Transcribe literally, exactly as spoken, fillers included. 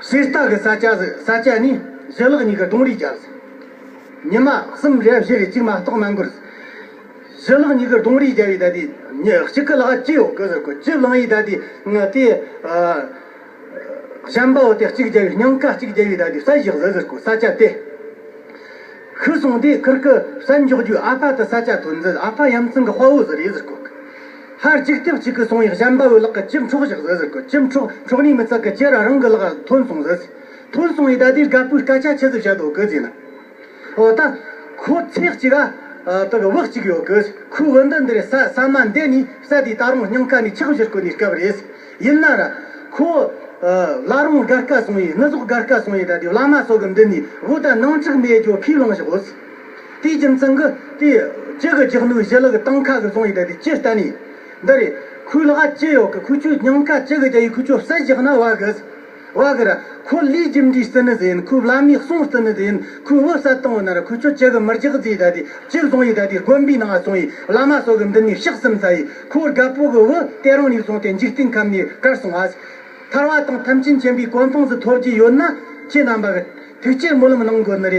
གསེར་རྟ་གི་ས་ཆ་ཟིག་ས་ཆ་ནས་ཞི་ལག་གཉིས་ཀྱི་རྡུང་རེས་བརྒྱབ་ཟིག་ཉི་མ་གསུམ་རེ་བཞི་རེ་གཅིག་མ་གཏོགས་མ་འགོར་ཟིག་ཞི་ལག་གཉིས་ཀྱི་རྡུང་རེས་བརྒྱབ་བས་ད་དེ་མྱི་གཅིག་གི་ལག་ལྕི་ཡོད་གི་ཟེར་གོ་ཅི་བླངས་ཡས་ད་དེ་ང་དེ་ཨ། གཞན་པ་བོ་དེ་གཅིག་བརྒྱབ་བས་སྙིང་ཁ་གཅིག་བརྒྱབ་བས་ད་དེ་བསད་བཞག་ཟིག་ཟེར་གོ་ས་ཆ་དེ། ཤི་སོང་དུས་ཁུར་གི་བསད་འཇོག་རྒྱུའི་ཨ་ཕ་དེ་ས་ཆ་ཐོན་ཟིག་ཨ་ཕ་ཡ་མཚན་གི་དཔའ་བོ་ཟིག་རེད་ཟེར་གོ་ཧར་གཅིག་ཐེབས་གཅིག་གི་སོང་བས་གཞན་པ་བོའི་ལག་གི་གཅིག་འཕྲོག་བཞག་ཟིག་ཟེར་གོ་གཅིག་འཕྲོག་འཕྲོག་ནས་མི་ཚད་གི་ཁྱེད་རང་རང་གི་ལག་ཐོན་སོང་ཟིག་ཐོན་སོང་བས་ད་དེ་རྒད་པོའི་སྐད་ཆ་ཆི་ཟིག་བཤད་དོ་གི་ཟེར་ན། འོ་ད། ཁོ་ཚེ་གཅིག་ཨ། ད་གི་བུ་གཅིག་ཡོད་གི་ཁོའི་བུ་འདི་འདིར་ས་ས་མ་འདི་ནས་བསད་དེ་ད་རུང་སྙིང་ཁ་ནས་ཆག་བཞུར་གོ་ནས་སྐབས་རེད། ཡིན་ན་ར། ཁོ། བླ་རུང་སྒར་ཁ་སོང་ཡི་ནི་ཟོག་སྒར་ཁ་སོང་ཡི་ད་དེ་བླ་མ་སོགས་གི་མདུན་ནས་བུ་ད་ནང་ཆག་མེད་རྒྱུ་ཁས་བླངས་བཞག་གོ་དེའི་རྒྱུ་མཚན་གི་དེ་ཅི་གི་རྒྱག་ནུས་ཞི་ལུ་གི་ཏང་ཁ་གི་སོང་ཡི་ད་དེ་ཅི་ལྟ་ནས། འདི་རེད། ཁོའི་ལག་ཅི་ཡོད་གི་ཁོ་ཆོའི་སྙིང་ཁ་ཅི་གི་རྒྱ་ཡི་ཁོ་ཆོ་བསད་བཞག་ན་བ་གི་བ་གི་ར། ཁོ་ལས་རྒྱུ་འབྲས་བརྩི་ནི་ཟིན། ཁོའི་བླ་མའི་གསུང་བརྩི་ནི་ཟིན། ཁོའི་བུ་བསད་བཏང་བ་ན་ར་ཁོ་ཆོ་ཅི་གི་མི་རྒྱག་ཟིག་ད་དེ་ཅི་བཟུང་ཡི་ད་དེ་དགོན་པའི་ནང་སོང་ཡི་བླ་མ་སོགས་གི་མདུན་ནས་ཕྱག་གསུམ་ས་ཡི་ཁོའི་རྒད་པོ་གི་བུ་དེ་རང་ནས་བཟུང་སྟེ་འཇིག་རྟེན་ཁམས་ནས་བྲལ་སོང་ཨ། ཐར་བ་དང་ཐམས་ཅད་མཁྱེན་པའི་གོ་འཕང་ཟིག་ཐོབ་རྒྱུ་ཡོད་ན་ཁྱེད་རྣམ་པ་གི་ཐུགས་རྗེ་སྨོན་ལམ་གནང་དགོས་ནི་རེད།